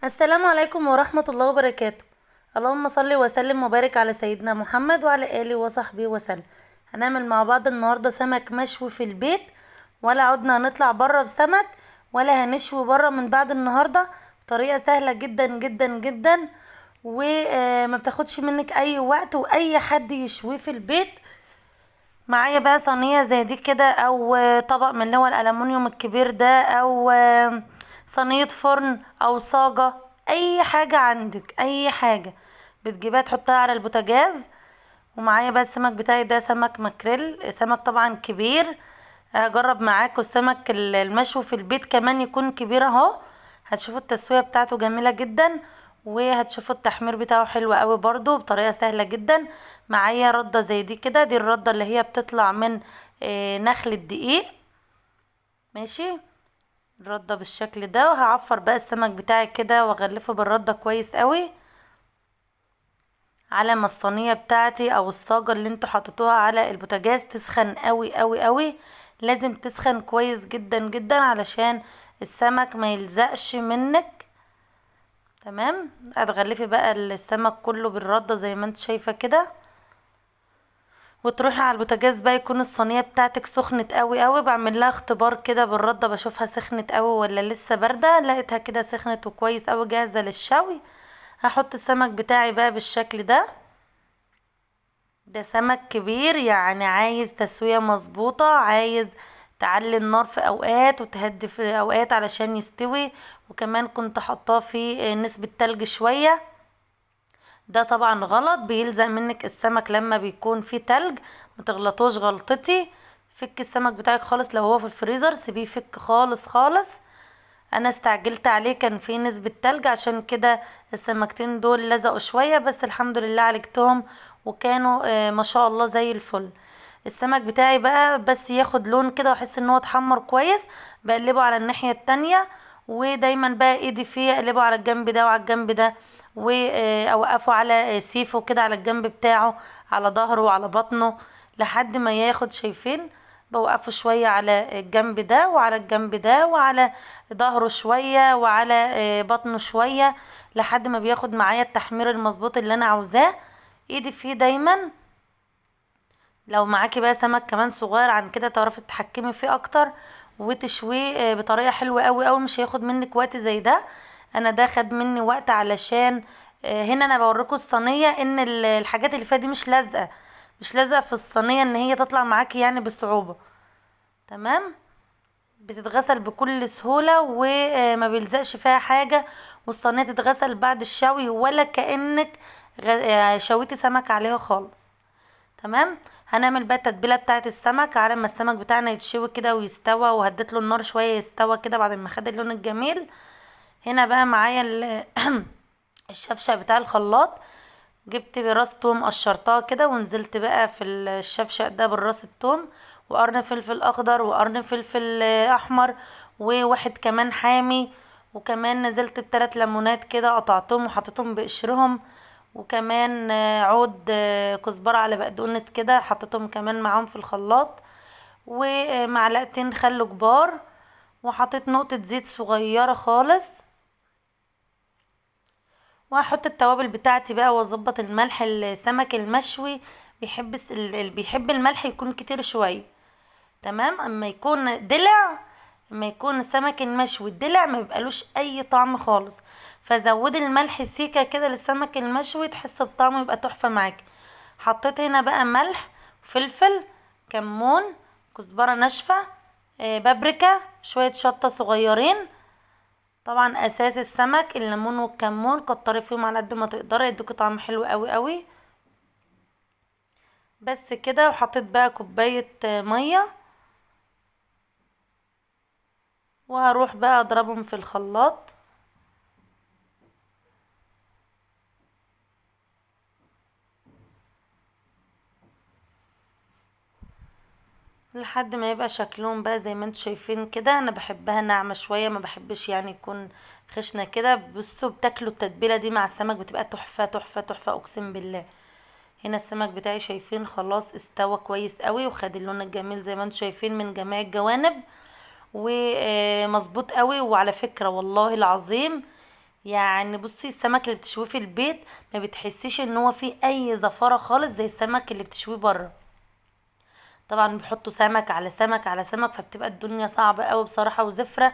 السلام عليكم ورحمة الله وبركاته. اللهم صل وسلم وبارك على سيدنا محمد وعلى آله وصحبه وسلم. هنعمل مع بعض النهاردة سمك مشوي في البيت، ولا عدنا هنطلع بره بسمك ولا هنشوي بره من بعد النهاردة، بطريقة سهلة جدا جدا جدا وما بتاخدش منك اي وقت، واي حد يشويه في البيت. معايا بقى صينية زي دي كده، او طبق من اللي هو الالومنيوم الكبير ده، او صينية فرن، او صاجة، اي حاجة عندك، اي حاجة بتجيبها تحطها على البوتاجاز. ومعايا بقى السمك بتاعي ده، سمك ماكريل، سمك طبعا كبير. هجرب معاكم السمك المشوي في البيت كمان يكون كبير اهو. هتشوفوا التسوية بتاعته جميلة جدا، وهتشوفوا التحمير بتاعه حلو قوي برضو بطريقة سهلة جدا. معايا ردة زي دي كده، دي الردة اللي هي بتطلع من نخل الدقيق، ماشي، الردة بالشكل ده. وهعفر بقى السمك بتاعي كده واغلفه بالردة كويس قوي، على ما الصينية بتاعتي او الصاجة اللي انتوا حطيتوها على البوتاجاز تسخن قوي قوي قوي. لازم تسخن كويس جدا جدا علشان السمك ما يلزقش منك، تمام. هتغلفي بقى السمك كله بالردة زي ما انت شايفة كده، وتروحي على البوتاجاز بقى يكون الصينية بتاعتك سخنت قوي قوي. بعمل لها اختبار كده بالردة، بشوفها سخنت قوي ولا لسه باردة. لقيتها كده سخنت وكويس قوي، جاهزة للشوي. هحط السمك بتاعي بقى بالشكل ده. ده سمك كبير، يعني عايز تسوية مظبوطة، عايز تعلي النار في اوقات وتهدي في اوقات علشان يستوي. وكمان كنت حطاه في نسبة تلج شوية، ده طبعا غلط، بيلزق منك السمك لما بيكون فيه تلج. ما تغلطوش غلطتي، فك السمك بتاعك خالص لو هو في الفريزر، سيبيه يفك خالص خالص. انا استعجلت عليه، كان فيه نسبة تلج، عشان كده السمكتين دول لزقوا شوية، بس الحمد لله عالجتهم وكانوا ما شاء الله زي الفل. السمك بتاعي بقى بس ياخد لون كده واحس ان هو اتحمر كويس، بقلبه على الناحية التانية، ودايما بقى ايدي فيه اقلبه على الجنب ده وعلى الجنب ده، واوقفه على سيفه كده على الجنب بتاعه، على ظهره وعلى بطنه، لحد ما ياخد. شايفين؟ بوقفه شوية على الجنب ده وعلى الجنب ده وعلى ظهره شوية وعلى بطنه شوية، لحد ما بياخد معايا التحمير المظبوط اللي انا عاوزاه. ايدي فيه دايما. لو معاكي بقى سمك كمان صغير عن كده تعرفي تتحكمي فيه اكتر وتشويه بطريقة حلوة قوي قوي، مش هياخد منك وقت زي ده. انا ده خد مني وقت علشان هنا انا بوريكم الصينية ان الحاجات اللي فيها دي مش لازقة، مش لازقة في الصينية ان هي تطلع معاكي بصعوبة، تمام. بتتغسل بكل سهولة وما بيلزقش فيها حاجة، والصينية تتغسل بعد الشوي ولا كأنك شويتي سمك عليها خالص، تمام. هنعمل بقى التتبيلة بتاعة السمك على ما السمك بتاعنا يتشوي كده ويستوى، وهديت له النار شوية يستوى كده بعد ما خد اللون الجميل. هنا بقى معايا الشفشق بتاع الخلاط، جبت براس توم قشرتها كده ونزلت بقى في الشفشق ده بالراس التوم، وقرن فلفل اخضر وقرن فلفل احمر وواحد كمان حامي، وكمان نزلت بتلات ليمونات كده قطعتهم وحطيتهم بقشرهم، وكمان عود كزبرة على بقدونس كده حطيتهم كمان معاهم في الخلاط، ومعلقتين خل كبار، وحطيت نقطة زيت صغيرة خالص. وهحط التوابل بتاعتي بقى واظبط الملح. السمك المشوي بيحب الملح يكون كتير شوية، تمام. اما يكون دلع، اما يكون السمك المشوي دلع ما بيبقالوش اي طعم خالص، فزودي الملح سيكه كده للسمك المشوي تحس بطعمه يبقى تحفه معاكي. حطيت هنا بقى ملح، فلفل، كمون، كزبره ناشفه، بابريكا، شويه شطه صغيرين. طبعا اساس السمك الليمون والكمون، كتري فيهم على قد ما تقدري يدوكي طعم حلو قوي قوي. بس كده. وحطيت بقى كوبايه ميه، وهروح بقى اضربهم في الخلاط. لحد ما يبقى شكلهم بقى زي ما انتم شايفين كده. انا بحبها ناعمه شويه، ما بحبش يكون خشنه كده. بصوا بتاكلوا التتبيله دي مع السمك بتبقى تحفه تحفه تحفه، اقسم بالله. هنا السمك بتاعي شايفين خلاص استوى كويس قوي، وخد اللون الجميل زي ما انتم شايفين من جميع الجوانب، ومظبوط قوي. وعلى فكره والله العظيم يعني بصي السمك اللي بتشويه في البيت ما بتحسيش ان هو فيه اي زفاره خالص زي السمك اللي بتشويه بره. طبعا بيحطوا سمك على سمك على سمك، فبتبقى الدنيا صعبة قوي بصراحة وزفره،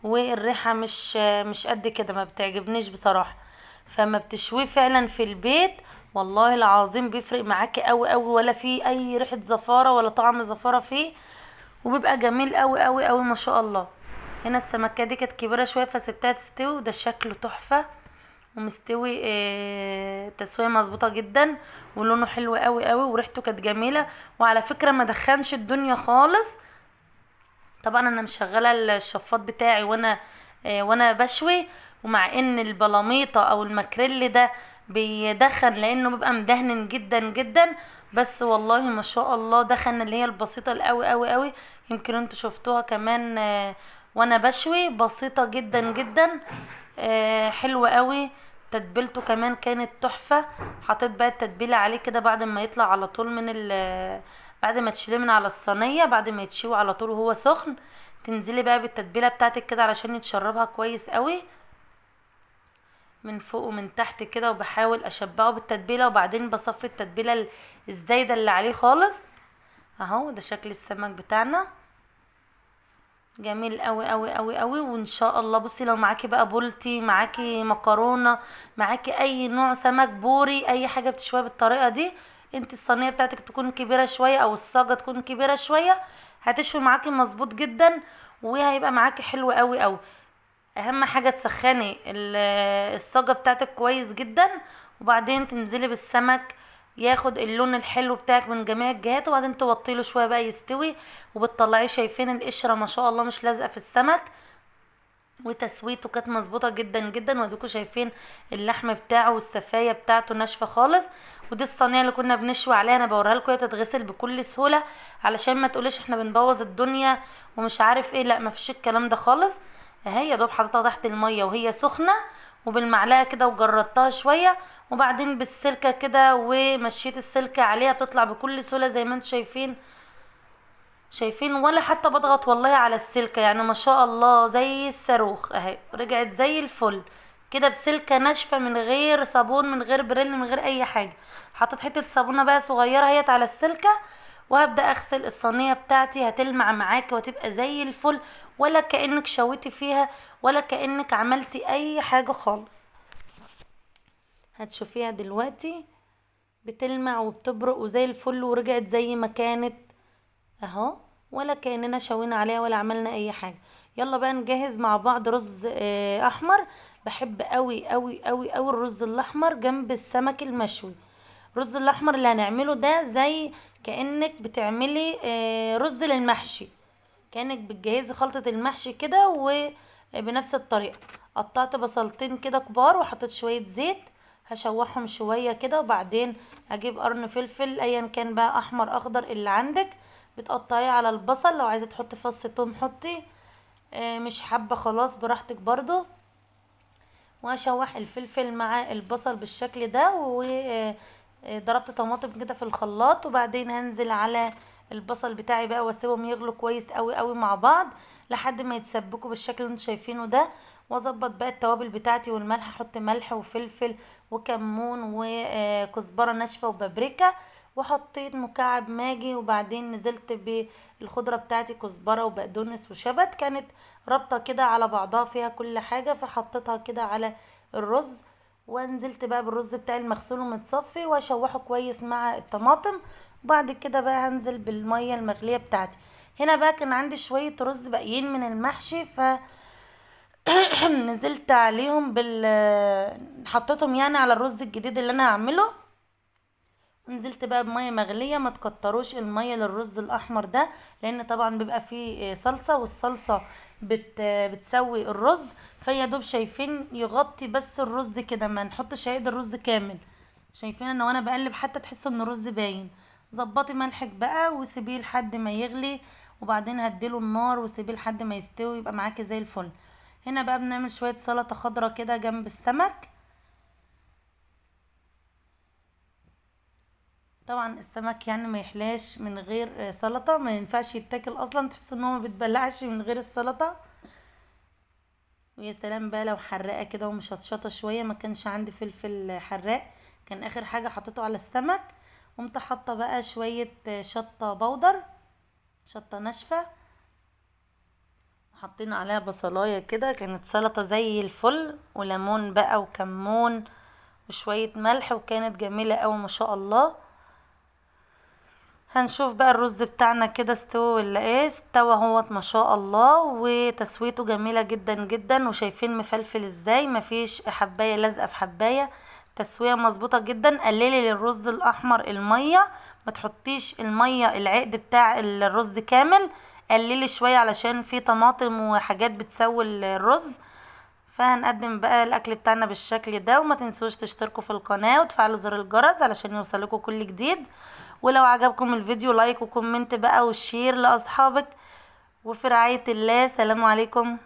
والريحه مش قد كده، ما بتعجبنيش بصراحة. فما بتشويه فعلا في البيت والله العظيم بيفرق معاكي قوي قوي، ولا فيه اي ريحه زفاره ولا طعم زفاره فيه، وبيبقى جميل قوي قوي قوي ما شاء الله. هنا السمكة دي كانت كبيرة شوية فسبتها تستوي، وده شكله تحفة ومستوي تسويه مظبوطة جدا، ولونه حلو قوي قوي، وريحته كانت جميلة. وعلى فكرة ما دخنش الدنيا خالص. طبعا انا مشغله الشفاط بتاعي وانا بشوي، ومع ان البلاميطه او الماكريل ده بيدخن لانه بيبقى مدهن جدا جدا، بس والله ما شاء الله دخن اللي هي البسيطة القوي قوي قوي. يمكن انتوا شفتوها كمان وانا بشوي، بسيطة جدا جدا، حلوة قوي. تتبيلته كمان كانت تحفة. حطيت بقى التتبيله عليه كده بعد ما يطلع على طول من بعد ما تشيليه من على الصينية، بعد ما يتشوي على طول وهو سخن، تنزلي بقى بالتتبيله بتاعتك كده علشان يتشربها كويس قوي من فوق ومن تحت كده، وبحاول اشبعه بالتتبيله، وبعدين بصفي التتبيله الزايدة اللي عليه خالص. اهو ده شكل السمك بتاعنا، جميل قوي قوي قوي قوي. وان شاء الله بصي لو معاكي بقى بولتي، معاكي مكرونه، معاكي اي نوع سمك بوري، اي حاجة بتشويها بالطريقة دي، انت الصينية بتاعتك تكون كبيرة شوية او الصاجه تكون كبيرة شوية، هتشوي معاكي مظبوط جدا، وهيبقى معاكي حلو قوي قوي. اهم حاجة تسخني الصاجه بتاعتك كويس جدا، وبعدين تنزلي بالسمك ياخد اللون الحلو بتاعك من جميع الجهات، وبعدين توطيله شوية بقى يستوي، وبتطلعيه شايفين القشرة ما شاء الله مش لازقه في السمك، وتسويته كانت مظبوطة جدا جدا. واديكوا شايفين اللحم بتاعه والسفايه بتاعته ناشفة خالص. ودي الصينية اللي كنا بنشوي عليها، انا بوريها لكم هي بتتغسل بكل سهولة علشان ما تقوليش احنا بنبوظ الدنيا ومش عارف ايه، لا مفيش الكلام ده خالص. اهي يا دوب حاططها تحت المية وهي سخنة، وبالمعلقه كده وجردتها شوية، وبعدين بالسلكه كده ومشيت السلكه عليها، بتطلع بكل سهولة زي ما انتم شايفين. شايفين ولا حتى بضغط والله على السلكه، يعني ما شاء الله زي الصاروخ اهي، رجعت زي الفل كده بسلكه ناشفة من غير صابون من غير بريل من غير اي حاجة. حطيت حتة صابونه بقى صغيرة اهيت على السلكه، وهبدا اغسل الصينية بتاعتي، هتلمع معاكي وتبقى زي الفل، ولا كانك شويتي فيها ولا كانك عملتي اي حاجة خالص. هتشوفيها دلوقتي بتلمع وبتبرق وزي الفل، ورجعت زي ما كانت اهو، ولا كاننا شوينا عليها ولا عملنا اي حاجة. يلا بقى نجهز مع بعض رز احمر. بحب قوي قوي قوي قوي الرز الاحمر جنب السمك المشوي. الرز الاحمر اللي هنعمله ده زي كانك بتعملي رز للمحشي، كانك بتجهزي خلطه المحشي كده وبنفس الطريقة. قطعت بصلتين كده كبار وحطيت شوية زيت، هشوحهم شوية كده، وبعدين اجيب قرن فلفل ايا كان بقى احمر اخضر اللي عندك، بتقطعيه على البصل. لو عايزه تحطي فص توم حطي، مش حابة خلاص براحتك برضو. وهشوح الفلفل مع البصل بالشكل ده، وضربت طماطم كده في الخلاط، وبعدين هنزل على البصل بتاعي بقى واسيبهم يغلوا كويس قوي قوي مع بعض لحد ما يتسبكوا بالشكل اللي انتوا شايفينه ده. واظبط بقى التوابل بتاعتي والملح، احط ملح وفلفل وكمون وكزبره ناشفة وبابريكا، وحطيت مكعب ماجي، وبعدين نزلت بالخضره بتاعتي كزبره وبقدونس وشبت، كانت رابطه كده على بعضها فيها كل حاجة، فحطيتها كده على الرز. ونزلت بقى بالرز بتاعي المغسول ومتصفي، واشوحه كويس مع الطماطم، وبعد كده بقى هنزل بالمية المغليه بتاعتي. هنا بقى كان عندي شوية رز باقيين من المحشي، ف نزلت عليهم حطيتهم يعني على الرز الجديد اللي انا هعمله. نزلت بقى بميه مغليه، ما تكتروش المية للرز الاحمر ده لان طبعا بيبقى فيه صلصه، والصلصه بتسوي الرز، فيا دوب شايفين يغطي بس الرز كده، ما نحطش عيد الرز كامل. شايفين ان وانا بقلب حتى تحسوا ان الرز باين. ظبطي ملحك بقى وسيبيه لحد ما يغلي، وبعدين هديله النار وسيبيه لحد ما يستوي، يبقى معاكي زي الفل. هنا بقى بنعمل شوية سلطة خضراء كده جنب السمك. طبعا السمك يعني ما يحلاش من غير سلطة، ما ينفعش يتاكل اصلا، تحس ان هو ما بيتبلعش من غير السلطة. ويا سلام بقى لو حراقه كده ومشطشطه شوية، ما كانش عندي فلفل حراق، كان اخر حاجة حطيته على السمك. قمت حاطه بقى شوية شطه بودر، شطه ناشفة، وحطينا عليها بصلايه كده، كانت سلطة زي الفل، وليمون بقى وكمون وشوية ملح، وكانت جميلة قوي ما شاء الله. هنشوف بقى الرز بتاعنا كده استوى ولا ايه. استوى اهوت ما شاء الله، وتسويته جميلة جدا جدا، وشايفين مفلفل ازاي، مفيش حبايه لازقه في حبايه، تسويه مظبوطة جدا. قللي للرز الاحمر المية، ما تحطيش المية العقد بتاع الرز كامل، قللي شوية علشان في طماطم وحاجات بتسوي الرز. فهنقدم بقى الاكل بتاعنا بالشكل ده، وما تنسوش تشتركوا في القناة وتفعلوا زر الجرس علشان يوصلكوا كل جديد. ولو عجبكم الفيديو like و comment بقى و share لاصحابك. وفي رعاية الله، سلام عليكم.